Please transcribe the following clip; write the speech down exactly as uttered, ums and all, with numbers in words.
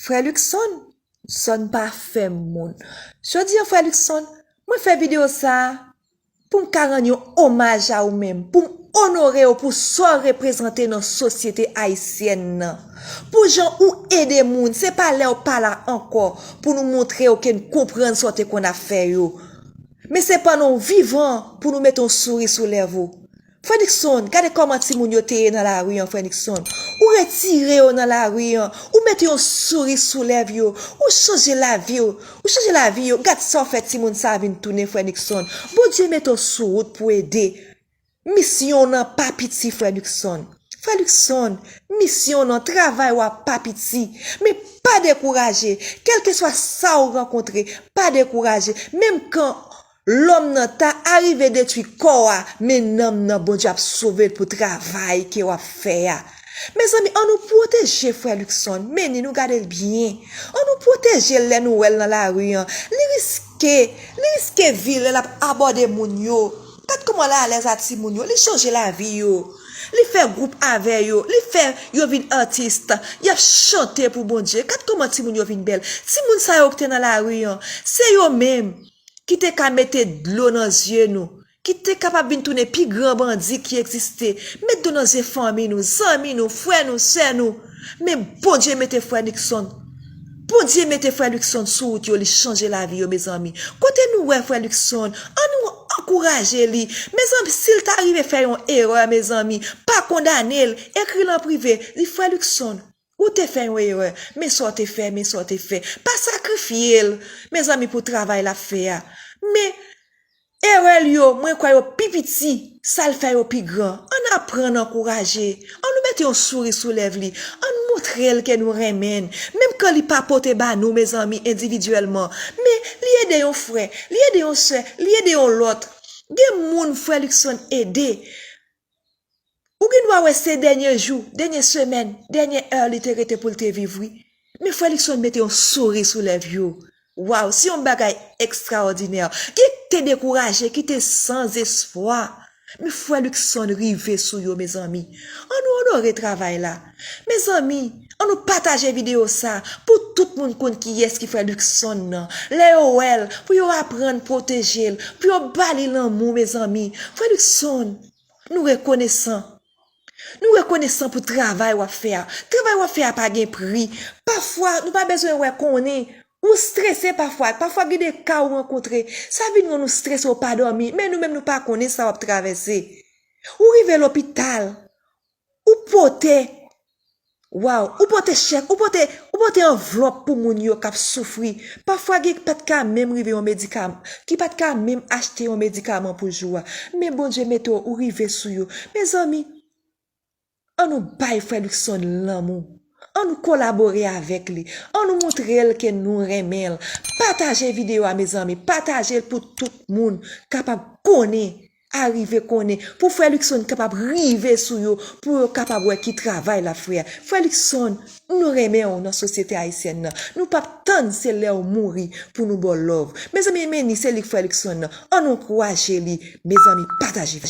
Frè Luckson, Son pa fè moun. Jodi an, frè Luckson, mwen fè videyo sa a pou m ka rann yon omaj a ou menm, pou m onore w pou sa w reprezante nan sosyete ayisyèn nan. Pou jan ou ede moun, se pa lè w pa la ankò pou nou montre w ke n konprann sa w te konn ap fè yo. Men se pandan w vivan pou nou mete yon souri sou lèv ou. Frè Luckson, gade kòman timoun yo te ye nan lari an, frè Luckson. Ou retire yo nan lari an, ou mete yon souri sou lèv yo, ou chanje lavi yo, ou chanje lavi yo. Gad sa w fè timoun sa a vin tounen, frè Luckson. Bondye mete w sou wout pou ede. Misyon w nan pa piti, frè Luckson. Frè Luckson, misyon w nan, travay w ap pa piti. Men pa dekouraje. Kèlkeswa sa w rankontre, pa dekouraje. Menm kan lòm nan ta arive detwi kò a, men nanm nan Bondye ap sove l pou travay ke w ap fè a. Mezanmi, ann nou pwoteje frè Luckson, men ni nou gade l byen. Ann nou pwoteje l lè nou wè l nan lari an. Li riske, li riske vi l lè l ap abòde moun yo. Gad kòman l alèz a timoun yo, li chanje lavi yo. Li fè gwoup avè yo, li fè yo vin atis, y ap chante pou Bondye. Gad kòman timoun yo vin bèl. Timoun sa yo ki te nan lari an, se yo menm ki te ka mete dlo nan zye nou, ki te kapab vin tounen pi gran bandi ki egziste, met dlo nan zye fanmi nou, zanmi nou, frè nou, sè nou. Men Bondye mete frè Luckson. Bondye mete frè Luckson sou wout yo, li chanje lavi yo, mezanmi. Kote nou wè frè Luckson, ann nou ankouraje li. Mezanmi, si l ta rive fè yon erè, mezanmi, pa kondane l, ekri l an prive, di frè Luckson, ou te fè yon erè, men sa w te fè, men sa w te fè. Pa sakrifye l, mezanmi, pou travay l ap fè a. Men erè l yo, mwen kwè yo pi piti, sa l fè yo pi gran. Ann aprann ankouraje. Ann nou mete yon souri sou lèv li. Ann montre l ke nou renmen l. Menm kan li pa pote ba nou, mezanmi, endividyèlman. Men li ede yon frè, li ede yon sè, li ede yon lòt. Gen moun frè Luckson ede. Ou gen dwa wè se dènye jou, dènye semèn, dènye è li te rete pou l te viv, wi. Men frè Luckson mete yon souri sou lèv yo. Waw, se yon bagay ekstraòdinè. Gen ki te dekouraje, ki te san espwa. Men frè Luckson rive sou yo, mezanmi. Ann nou onore travay la. Mezanmi, ann nou pataje videyo sa pou tout moun konn kiyès ki frè Luckson nan. Lè yo wè l, pou yo aprann pwoteje l, pou yo ba li lanmou, mezanmi. Frè Luckson, nou rekonesan. Nou rekonesan pou travay w ap fè a. Travay w ap fè a pa gen pri. Pafwa, nou pa bezwen wè konnen. Ou strese pafwa. Pafwa gen de ka ou rankontre. Sa vin rann ou strese, ou pa dòmi. Men nou menm nou pa konnen sa w ap travèse. Ou rive lopital. Ou pote. Waw, ou pote chèk, ou pote, ou pote anvlòp pou moun yo k ap soufri. Pafwa gen ki pa t ka menm rive yon medikaman, ki pa t ka menm achte yon medikaman pou jou a. Men Bondye mete w, ou rive sou yo. Mezanmi, ann nou bay frè Luckson lanmou. Ann nou kolabore avèk li. Ann nou montre l ke nou renmen l. Pataje videyo a, mezanmi. Pataje l pou tout moun kapab konnen, arive konnen. Pou frè Luckson kapab rive sou yo, pou yo kapab wè ki travay l ap fè a. Frè Luckson, nou renmen w nan sosyete ayisyèn nan. Nou p ap tann se lè w mouri pou nou ba w love. Mezanmi, men ni se li k frè Luckson nan. Ann nou ankouraje li. Mezanmi, pataje.